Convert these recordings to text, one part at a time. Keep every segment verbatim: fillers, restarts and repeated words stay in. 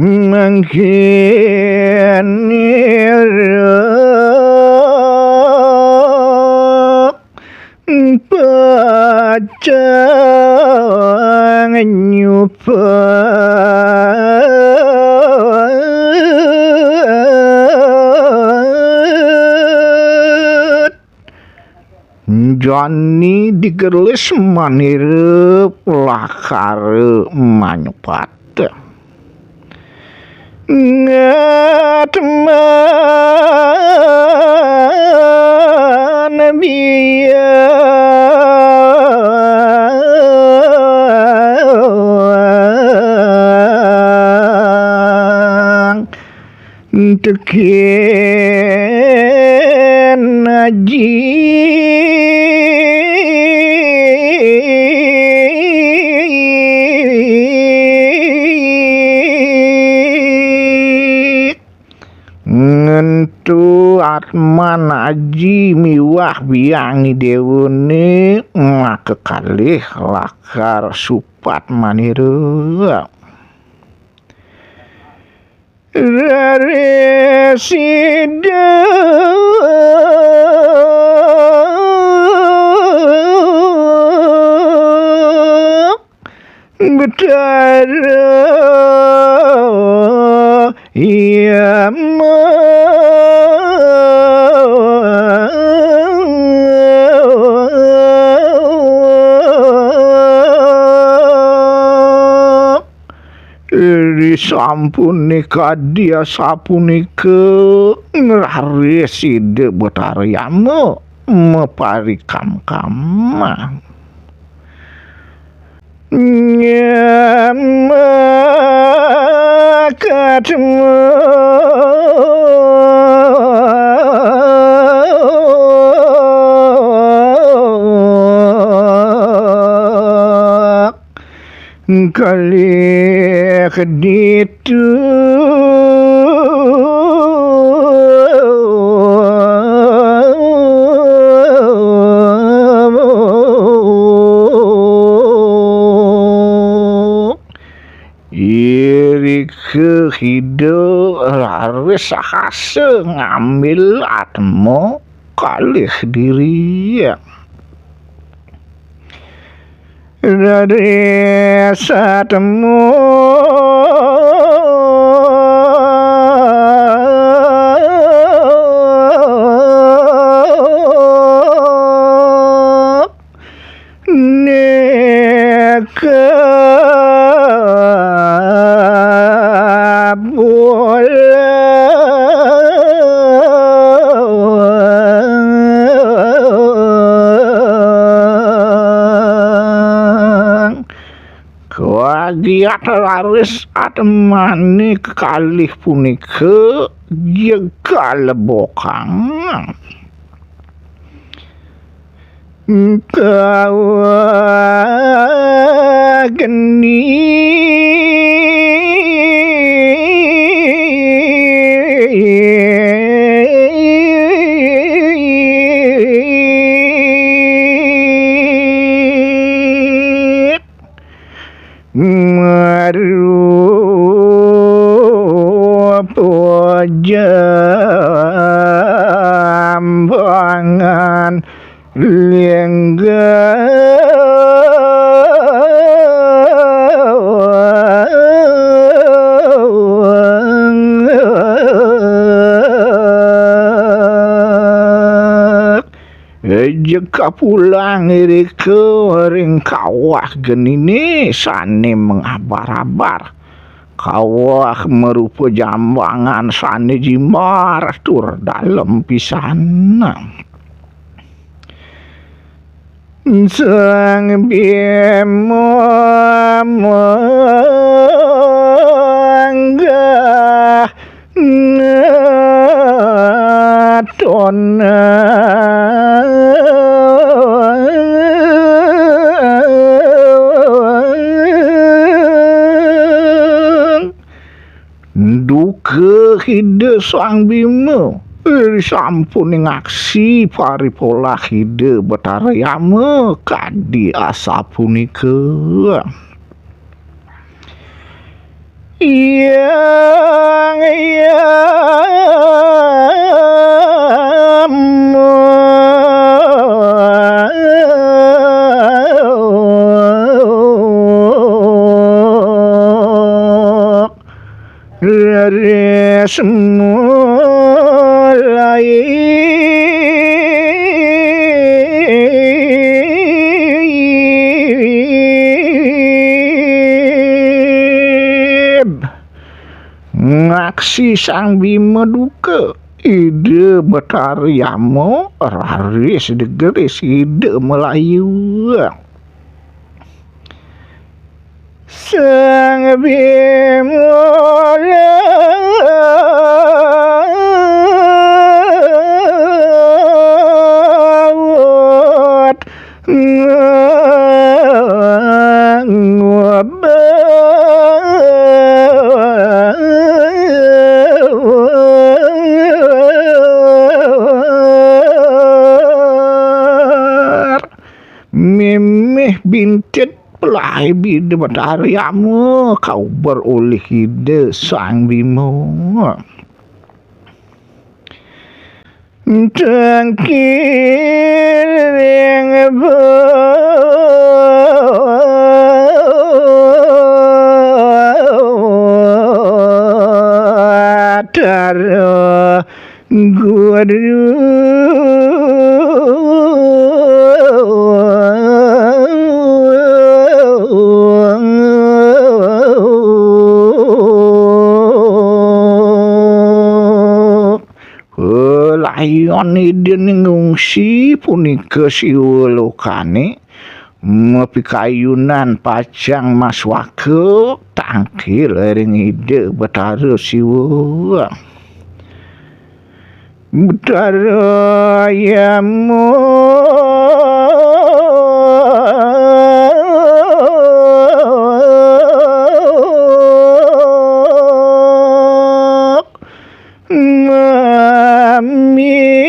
Mangkin ira pacang nyupat. Jani digelis manirep lakar manyupat. Ngatman biang tekén aji. Ngentu atman aji miwah biang idéwané makakalih lakar supat manira. Raris sida Betara Yama. Risampuné kadi asapunika, ngraris Ida Betara Yama maparikamkam. Nyama katemu kalih ditu. Irika Ida raris sahasa ngambil atma kalih diri. Raris atma nika pulang. Kagiat raris atmané kekalih punika jegal lebokang. Kawageni marupa jambangan linggah. Jeka pulang irika ring kawah geniné sané mengabar-abar. Kawah marupa jambangan sané jimbar tur dalem pisan. Sang Bima manggah ngatonang. Duka Ida Sang Bima, sampun ngaksi paripolah Ida Betara Yama kadi asapunika. Yang Hyang Muk Leres Mulai Ngaksi Sang Bima duka, Ida Betara Yama raris digeris Ida Melayu. Sang Bima laut nguber. Mimih bintit pelai Ida Betara Yama kauber olih Ida Sang Bima. Tengkiring Betara Guru. Layon Ida ning ngungsi punika Siwa lokane, mapikayunan pacang maswaka tangkil ring Ida Betara Siwa. Betara Yama mamidarta.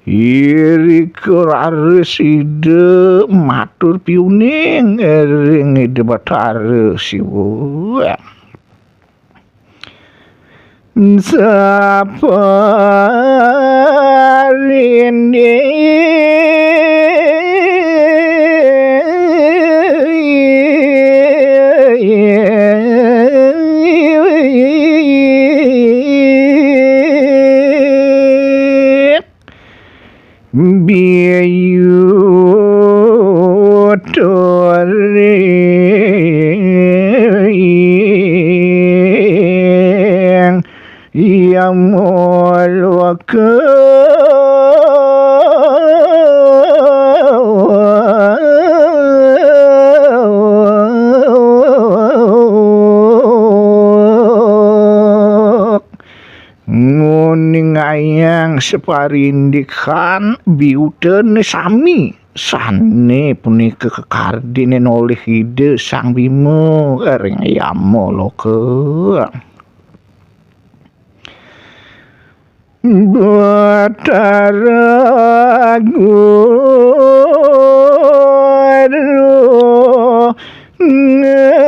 Irika raris Ida matur piuning ring Ida Betara Siwa. Saparinding biyu turing yamoloka. Nguningayang saparindikan biutane sami, sane punika kakardinen olih Ida Sang Bima ring Yamaloka. Betara Guru ngandika.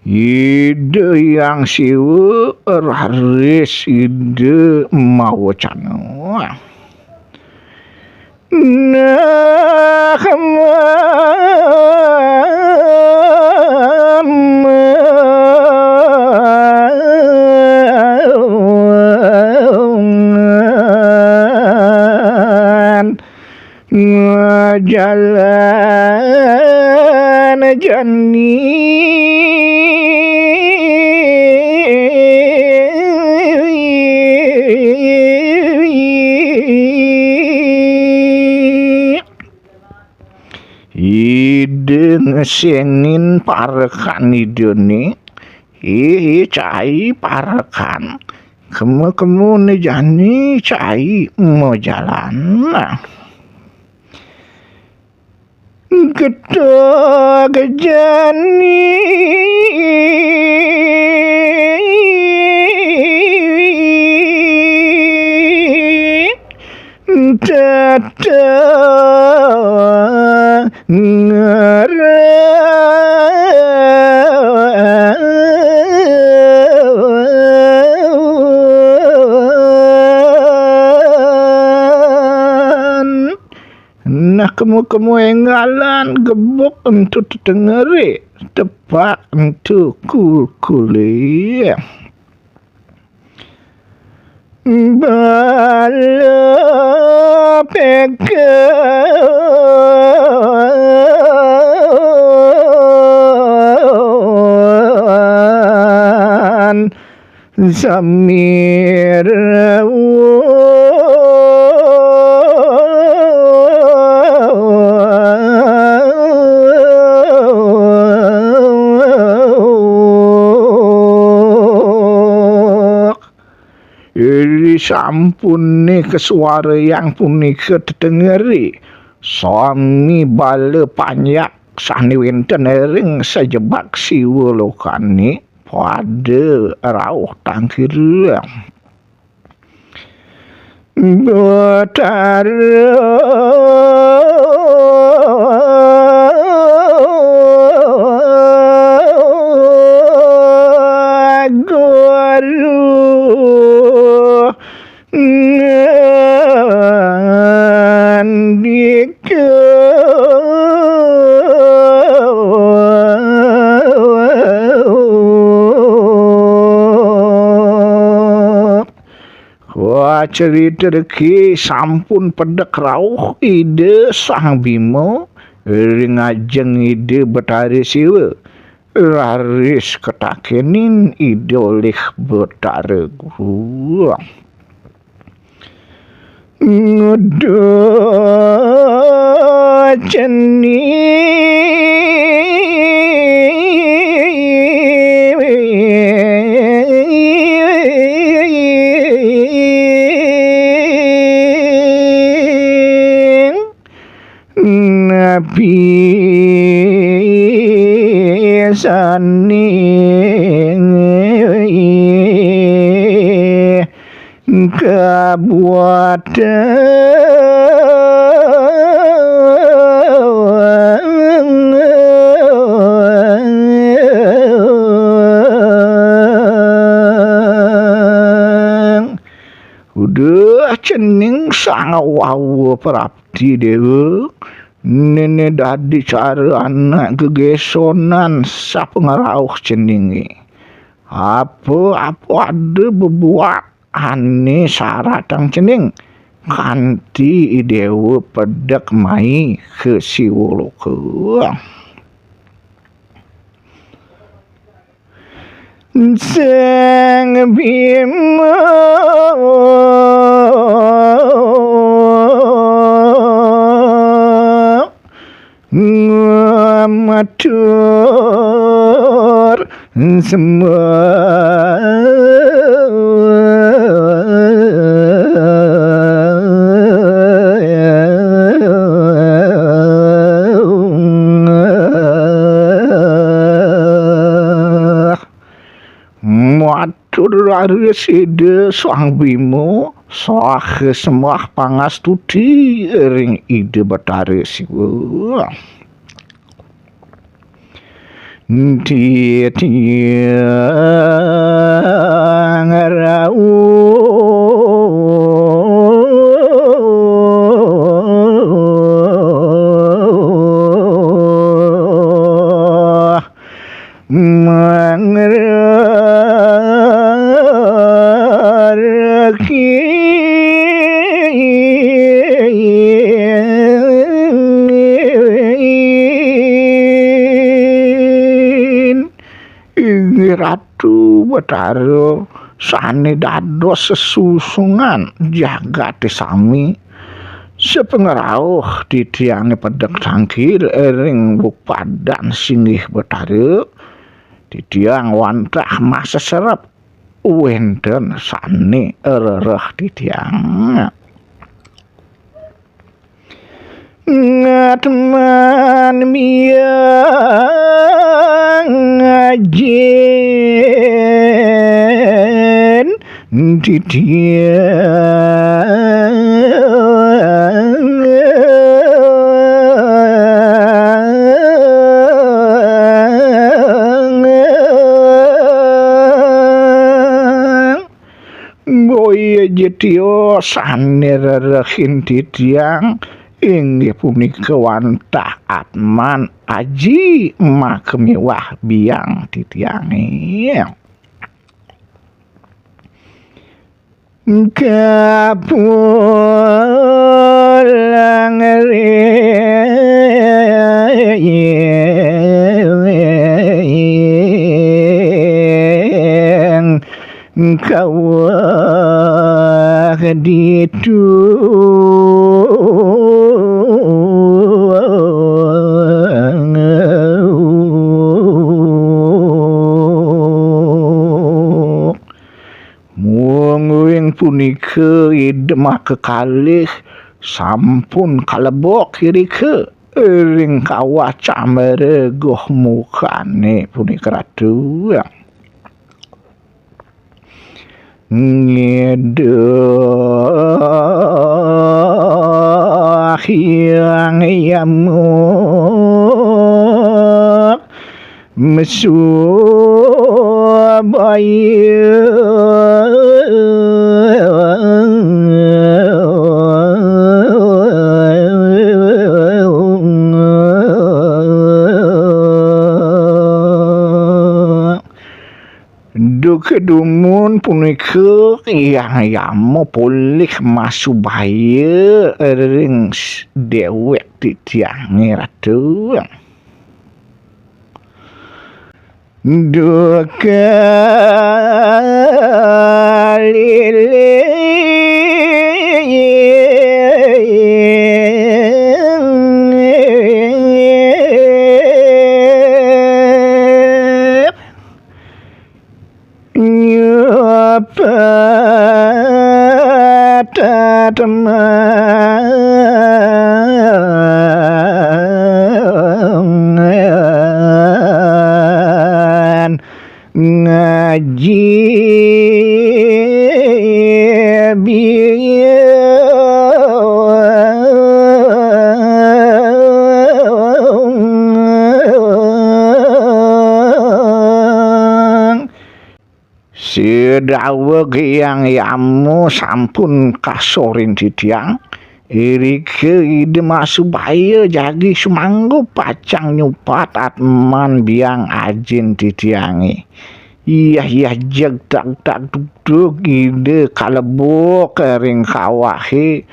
Ida Hyang Siwa raris Ida mawacana. Nah, man jalan jani. Ida ngesengin parekan Idane. Ih, cai parekan. Kemu-kemu ne jani cai majalan. Getah jani tetengeran. Nah, kemu-kemu enggalan gebuk entu tetengeri, tepak entu kulkulih. Bala pekan sami rauh. Iri sampune kasuarayang punika tetengeri, sami bala panjak sane wenten ring sajebag siwa lokane pada rauh tangkil. Betara Guru ngandika. Wah, cerita riki sampun pedek rauh Ida Sang Bima ring ajeng Ida Betara Siwa. Raris katakenin Ida olih Betara Guru. Ngeduh cening napi sane kabuatan. Uduh cening sang wawa prapti dewa, nene dadi cara anak gegesonan sapangrauh ceninge. Apa-apa ada bebuat ane saratang cening, kanti idewa pedek mai ka Siwaloka. Sang Bima ngamatur sembah. Matur raris Ida Sang Bima, saha sembah pangastuti ring Ida Betara Siwa. Titiang rauh mangrakin. Inggih Ratu Betara sane dados sesusungan jagate sami, sapangrauh titiange pedek tangkil ring bepadan singgih Betara, titiang wantah maseserep wénten sané rereh titiang. Ngatman miang ajin titiang. Boya ja tiosan rerehin titiang, inggih punika wantah atman aji maka miwah biang titiangé. Kapulang ring kawah ditu. Mungguing punika Ida maka kalih sampun kalebok irika ring kawah Cambara Goh Mukané punika, Ratu. Ngidul Hyang Yama masubaya. Duka dumun punika Hyang Yama polih masubaya ring s-, déwék titiangé, Ratu. Duka liling nyupat teteman ngaji biang. Sadaweg Hyang Yama sampun kasorin titiang, irika Ida masubaya jagi sumanggup pacang nyupat atman biang ajin titiangé. Iyah, iyah, jeg tag tag dug dug Ida kalebok ring kawahé,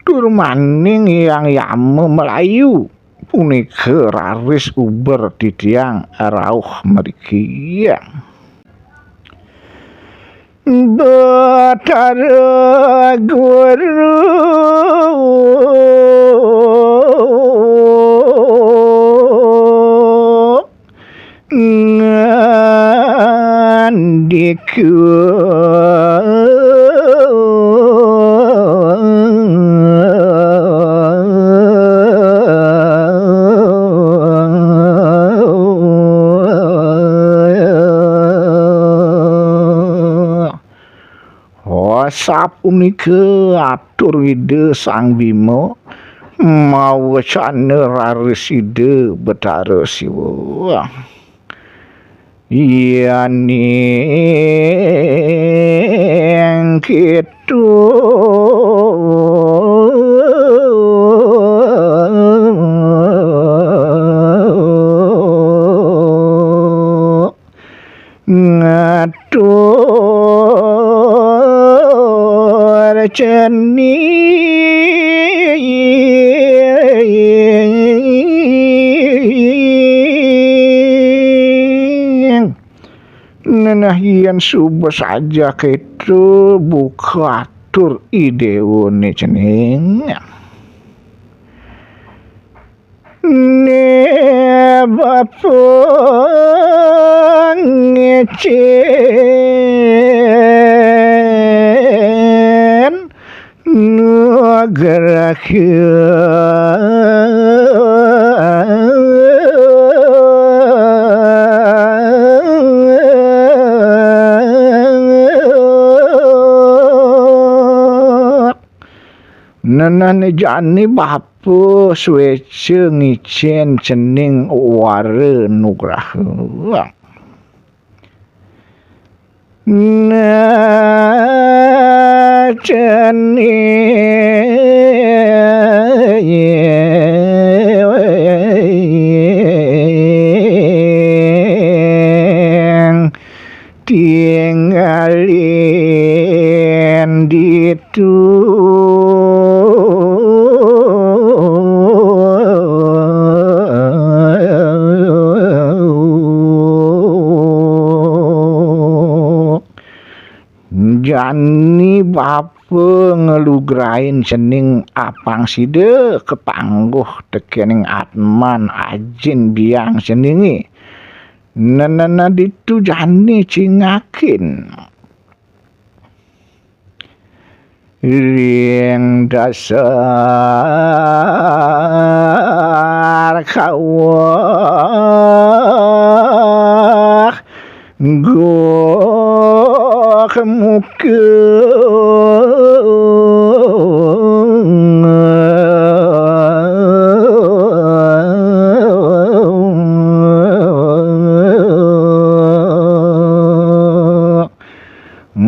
tur maning Hyang Yama malayu. Punika raris uber titiang rauh mriki. Batara Guru ngandika. Oh, sapunika atur Ida Sang Bima, mawecana raris Ida Betara Siwa. Yaning kéto, ngatur cening. Nah, nah, yén suba saja kéto buka atur I Déwané cening. Ni bapa ngicén nugraha. Nenehné jani bapa suéca ngicén cening wara nugraha. Nah, cening tingalin ditu. Jani bapa nglugrain cening apang sida kapangguh tekening atman ajin biang ceningé. Nenena ditu jani cingakin ring dasar kawah gok muka.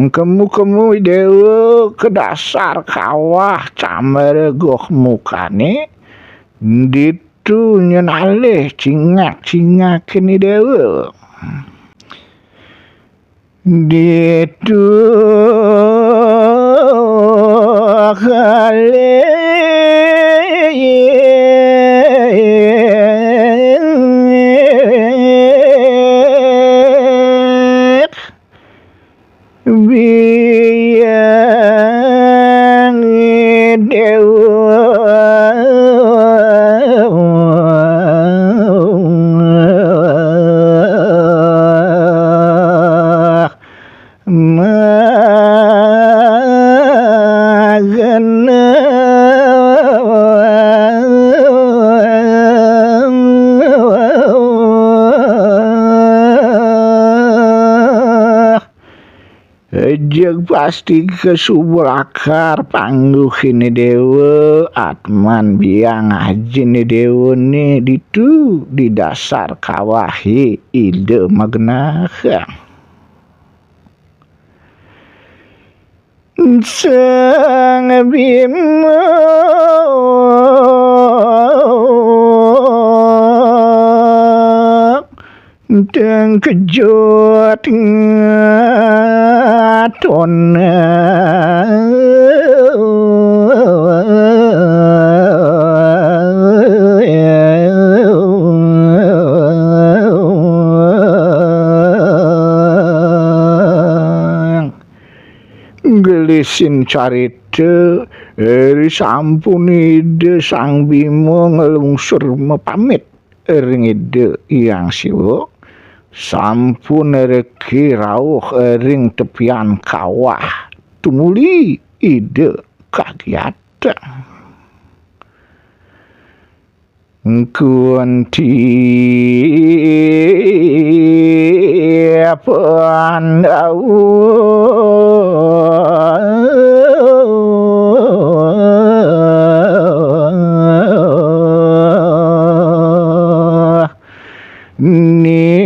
Kemu-kemu I Déwa ka dasar kawah cambara gok mukané, ditu nyén alih cingak-cingakin I Déwa. Ditu kalih biang Déwa. Magena. Jeg pasti ka subur akar pangguhin I Déwa, atman biang ajin I Déwané ditu di dasar kawahé Ida magenah. Sang Bima teng kejut ngatona. Gelisin carita, ri sampun Ida Sang Bima nglungsur mapamit ring Ida Hyang Siwa, sampun reki rauh ring tepian kawah tumuli Ida kagiat. Kunti Pandawa. Ni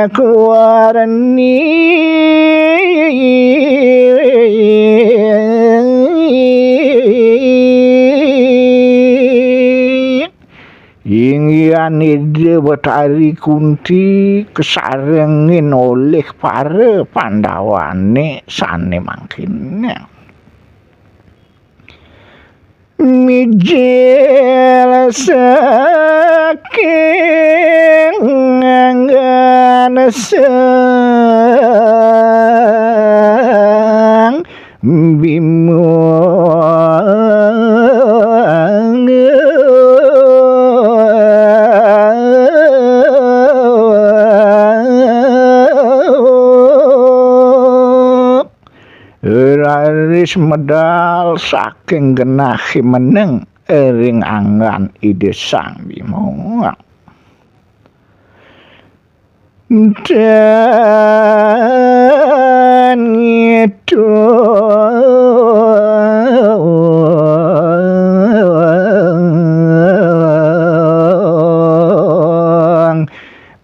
kuarni inggihan Ida Betari Kunti kasarengin olih para Pandawane sane mangkin. Mijil saking nganggan Sang Bima. Raris medal saking genahé meneng ring anggan Ida Sang Bima. Dan ngidung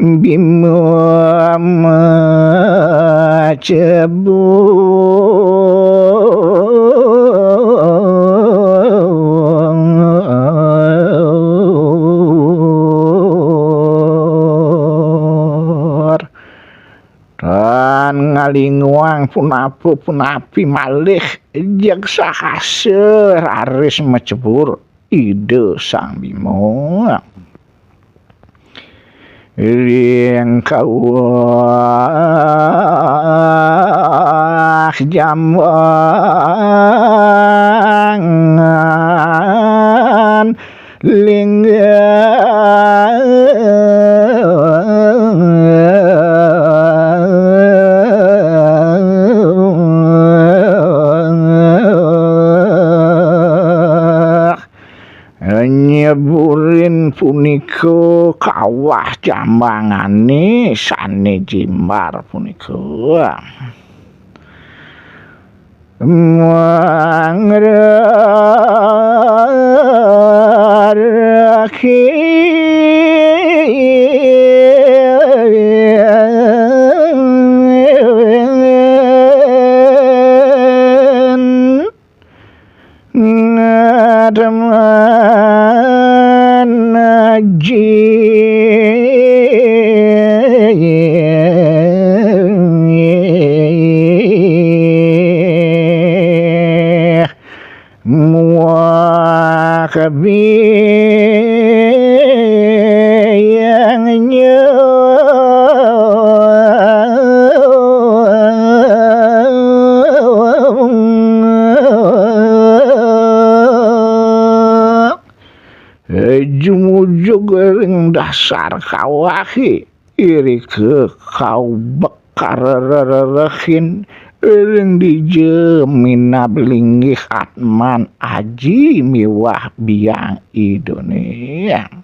Bima mecebur. Dan ngalinguang punapa-punapi malih, jeg sahasa raris mecebur Ida Sang Bima. Ring kawah Jambangan Linggih. Nyeburin punika kawah Jambangané sané jimbar punika. Mangrekin ngademan aji muah kabiang nyuh. Jumujug ring dasar kawahé, irika kaubek karererehin ring dija minab linggih atman aji miwah biang Idané.